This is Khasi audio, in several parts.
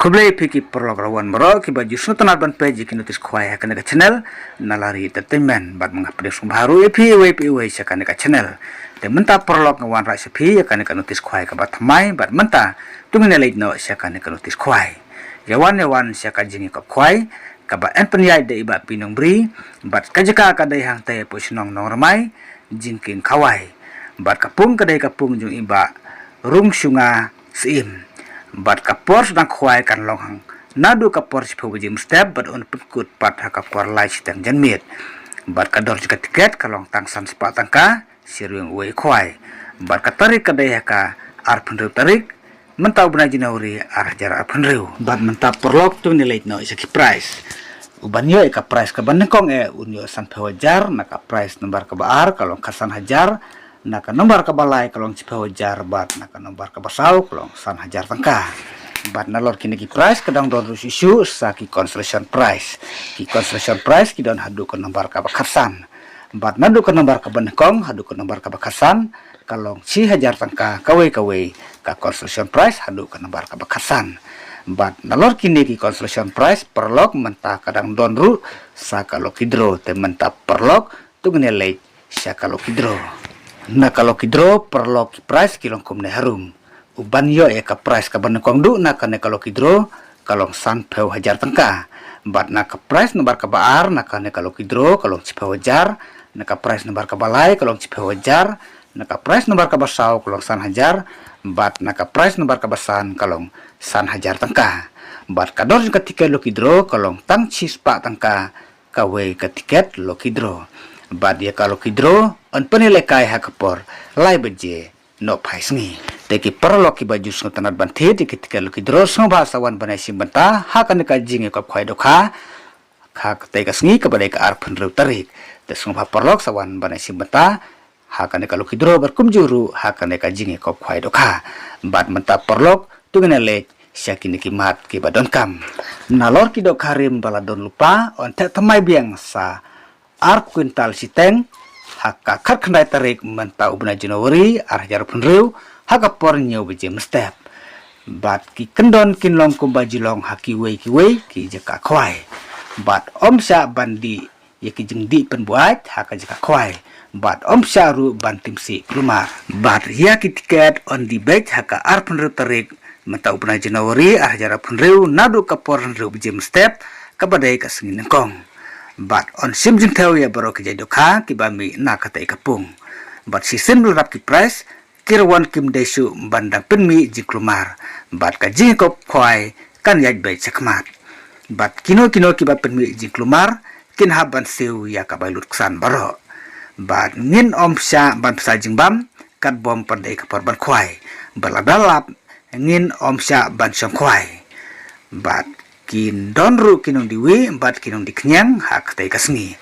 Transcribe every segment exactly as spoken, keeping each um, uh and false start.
Khublei phi ki paralok rawan baroh kiba ju sngewtynnat ban peit ïa ki notis khwai ha kane ka channel Nalari Entertainment. Bad mynta nga pdiang sngewbha ruh ïa phi iwei pa iwei sha kane ka channel. Te mynta paralok nga wanrah sha phi ïa kane ka notis khwai kaba thymmai, bad mynta to ngin ïa leit noh sha kane ka notis khwai. Ïa wan ïa wan sha ka jingïakop khwai kaba yn pynïaid da i Bah Pi Nongbri, bad ka jaka ka dei hangtai hapoh shnong Nongrmai, Jingkieng Khawai. Bad ka pung ka dei ka pung jong i Bah Rungshunga Syiem. Bad ka por sdang khwai kan long hangnaduh ka por shiphew baje mynstep bad yn pynkut pat ha ka kwar lai shiteng janmiet. Bad ka dor jong ka tiket ka long tang san spah tyngka, shi ryngwiang uwei khwai. Bad ka tarik ka dei ha ka arphew hynriew tarik, mynta u bnai January ar hajar arphew hynriew. Bad mynta paralok to ngin ïa leit noh sha ki prize. Uban ïoh ïa ka prize kaba nyngkong eh un ïoh sanphew hajar, na ka prize number kaba ar ka long khatsan hajar, na ka number kaba lai ka long shiphew hajar, bad na ka number kaba saw ka long san hajar tyngka. Bad nalor kine ki prize ka dang don ruh shuh shuh sa ki consolation prize. Ki consolation prize ki don haduh ka number kaba khatsan. Bad naduh ka number kaba nyngkong haduh ka number kaba khatsan ka long shi hajar tyngka kawei kawei, ka consolation prize haduh ka number kaba khatsan. Bad nalor kine ki consolation prize paralok mynta ka dang don ruh sa ka lucky draw, te mynta paralok to ngin ïa leit sha ka lucky draw. Na ka lucky draw paralok ki prize ki long kumne harum. Uban ïoh ïa ka prize kaba nyngkong duh na kane ka lucky draw ka long sanphew hajar tyngka. Bad na ka prize number kaba ar na kane ka lucky draw ka long shiphew hajar, na ka prize number kaba lai ka long shiphew hajar, na ka prize number kaba saw ka long san hajar, bad na ka prize number kaba san ka long san hajar tyngka. Bad ka dor jong ka tiket lucky draw ka long tang shi spah tyngka kawei ka tiket lucky draw. Bad ïa ka lucky draw yn pynïalehkai ha ka por lai baje nohphai sngi. Te ki paralok kiba ju sngewtynnat ban thied ïa ki tiket lucky draw sngewbha sa wan ban ïashim bynta ha kane ka jingïakop khwai dohkha ha katei ka sngi kaba dei ka arphew hynriew tarik. Te sngewbha paralok sa wan ban ïashim bynta ha kane ka lucky draw bad kumjuh ruh ha kane ka jingïakop khwai dohkha. Bad mynta paralok to ngin ïa leit sha kine ki mat kiba donkam. Nalor ki dohkha rim ba la don lypa yn theh thymmai biang sa ar kwintal shiteng ha ka khatkhyndai tarik mynta u bnai January ar hajar arphew hynriew ha ka por hynñiew baje mynstep. Bad ki kyndon kin long kumba ju long ha kiwei kiwei ki jaka khwai. Bad ym shah ban dih ïa ki jingdih pynbuaid ha ka jaka khwai. Bad ym shah ruh ban tim sih klumar. Bad ïa ki tiket yn dih beit ha ka arphew hynriew tarik mynta u bnai January ar hajar arphew hynriew naduh ka por hynriew baje mynstep kaba dei ka sngi nyngkong. Bad yn shim jingthew ïa baroh ki jait dohkha kiba mih na katei ka pung. Bad shisien ba la dap ki prize, ki rawan kim dei shuh ban dang pynmih jingklumar. Bad ka jingïakop khwai kan ïaid beit shakhmat. Bad kino kino kiba pynmih jingklumar kin hap ban siew ïa ka bai lut ksan baroh. Bad ngin ym shah ban pynshai jingbam katba ym pat dei ka por ban khwai. Bad lada lap ngin ym shah ban shong khwai. Bad kin don ruh ki nongdie wih bad ki nongdie khñiang ha katei ka sngi.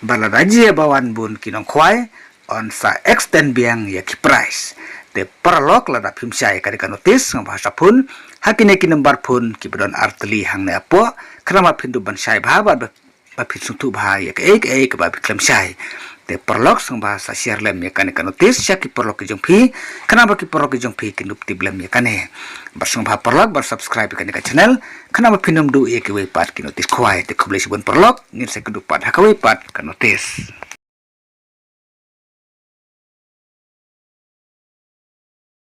Bad lada jia ba wan bun ki nongkhwai, yn sa extend biang ïa ki prize. Te paralok lada phim shai ïa kane ka notis sngewbha sa phone ha kine ki number phone kiba don artylli hangne hapoh, khnang ba phin dup ban shai bha bad ba phin sngewthuh bha ïa kaei kaei kaba phi khlem shai. Te paralok sngewbha sa share lem ïa kane ka notis sha ki paralok ki jong phi, khnang ba ki paralok ki jong phi kin dup tip lem ïa kane. Bad sngewbha paralok ban subscribe ïa kane ka channel khnang ba phin ym duh ïa kiwei pat ki notis khwai. Te khublei shibun paralok, ngin sa ïakynduh pat ha kawei pat ka notis.